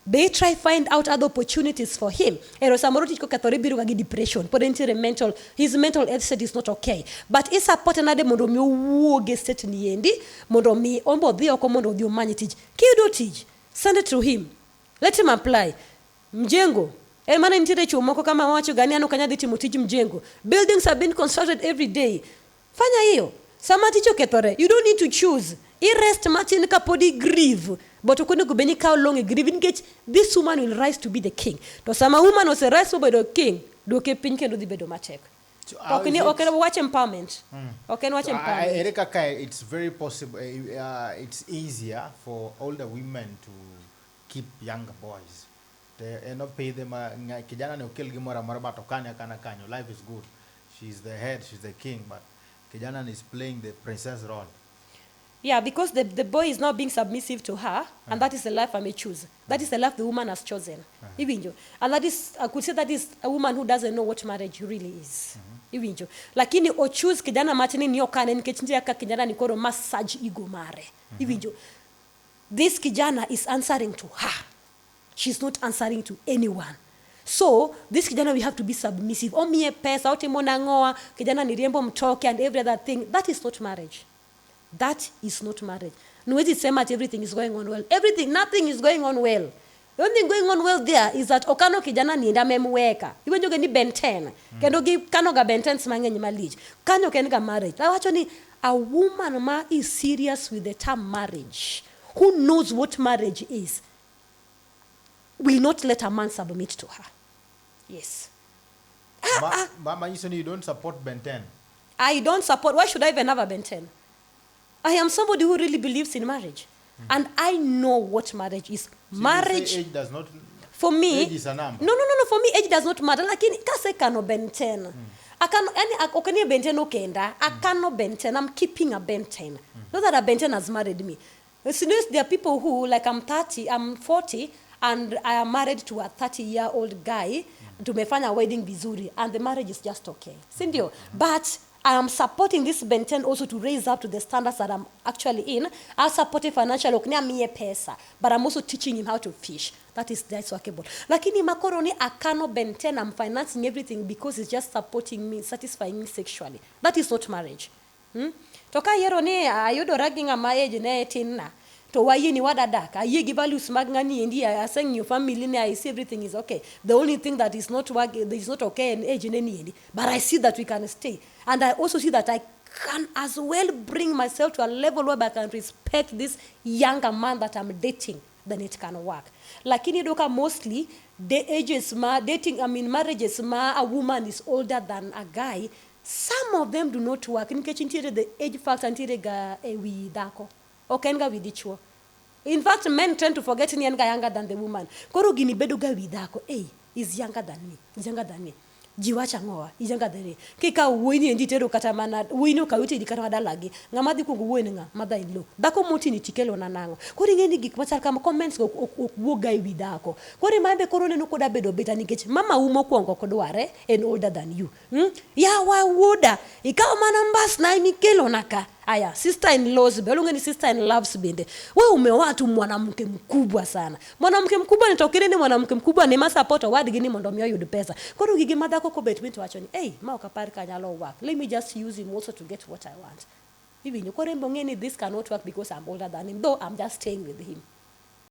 Be try find out other opportunities for him. Ero samoro tich kokethore biro ga gi depression. Pod entiere mental, his mental health state is not okay. But i support nade mondo mi owuog e state ni endi, mondo mi ombo odhi oko mondo odhi omany tich. Kiyudo tich, send it to him. Let him apply. Mjengo. En mana nitiere chuo moko kama wacho ga ni an ok anyal dhi timo tij mjengo. Buildings have been constructed every day. Fanya hiyo. Sama tich okethore, you don't need to choose. I rest matin kapod i grieve. But ok onego bed ni ikawo long e grieve nikech this woman will rise to be the king. To sama woman ose rise mobedo king, duoke piny kendo dhi bedo matek. So how Ok ni is it- ok en wach empowerment. Ok en wach So, empowerment. Ere kaka it's very possible, it's easier for older women to keep younger boys. Te en opidhe ma kijana ni okel gimoro amora, but okane akana kanyo. Life is good. She's the head, she's the king, but kijana is playing the princess role. Yeah, because the boy is not being submissive to her, and that is the life I may choose. That is the life the woman has chosen. Iwinjo. And that is, I could say that is a woman who doesn't know what marriage really is. Iwinjo. Lakini o choose kijana matin ni okane nikech nitie kaka kijana ni koro massage ego mare. Iwinjo. This kijana is answering to her. She's not answering to anyone. So, this kijana, we have to be submissive. Omiye pesa, otimo nang'oa, kijana ni riembo mtoke and every other thing. That is not marriage. That is not marriage. Huwezi sema ati everything is going on well. Everything, nothing is going on well. The only thing going on well there is that okano kijana ni enda memweka. Iwinjo ni Ben 10. Kendo gi kano ga Ben 10 mang'eny malich. Kanyo ok en ga marriage. Awacho ni a woman ma is serious with the term marriage, who knows what marriage is, will not let a man submit to her. Yes. Ma nyiso ni you don't support Ben 10. I don't support. Why should I even have a Ben 10? I am somebody who really believes in marriage. And I know what marriage is. So you say Marriage, age does not for me. Age is a number. No. For me, age does not matter. Lakini kasekano Ben 10. Akano, yani, ok ni Ben 10 okenda. Akano Ben 10. I'm keeping a Ben 10. Not that a Ben 10 has married me. So there are people who, like, I'm 30, I'm 40, and I am married to a 30-year-old guy. Tumefanya wedding vizuri, and the marriage is just okay. Sindio? But I am supporting this Ben 10 also to raise up to the standards that I'm actually in. I support him financially, ok ni amiye pesa, but I'm also teaching him how to fish. That's workable. Lakini makoro ni akano Ben 10, I'm financing everything because he's just supporting me, satisfying me sexually. That is not marriage. To ka yiero ni ayudora gi ng'ama age ne tin na, to wayie ni wadadak, ayie gi values mag ng'ani endi, aseng'iyo family ne, I see everything is okay. The only thing that is not work, that is not okay en age ne ni endi. But I see that we can stay. And I also see that I can as well bring myself to a level where I can respect this younger man that I'm dating, then it can work. Lakini iyudo ka mostly the ages ma dating, I mean marriages ma a woman is older than a guy, some of them do not work nikech nitiere the age factor, nitiere ga e wi dhako. Ok en ga wi dichuo. In fact, men tend to forget ni en ga younger than the woman. Koro gini bedo ga wi dhako. Hey, is younger than me. Is younger than me. Ji wacho ang'owa, is younger than me. Kikawo wuoyi ni endi itero kata mana wuoyi ni okaw iteri kata mana dalagi. Ng'ama dhi kuongo wuoyo ni ng'a? Mother in law. Dhako moti tikelo na nang'o? Koro ing'e ni gik machal kama comments go ok wuog ga e wi dhako. Koro ma be koro neno koda bedo bitter nikech mama u mokwongo ok dware en older than you. Yawa wuoda, ikawo mana mbasna emikelo na ka. Aya, sister in laws be, waluonge ni sister in loves bende. We umeoa tu mwanamke mkubwa sana. Mwanamke mkubwa ni tokire ni mwanamke mkubwa ni ma support owadgi ni mondo mi oyud pesa. Koro gige ma dhako kobet min to wacho ni, "Hey, ma ok apar ka nyalo work. Let me just use him also to get what I want." Iwinjo, koro en be ong'e ni this cannot work because I'm older than him, though I'm just staying with him.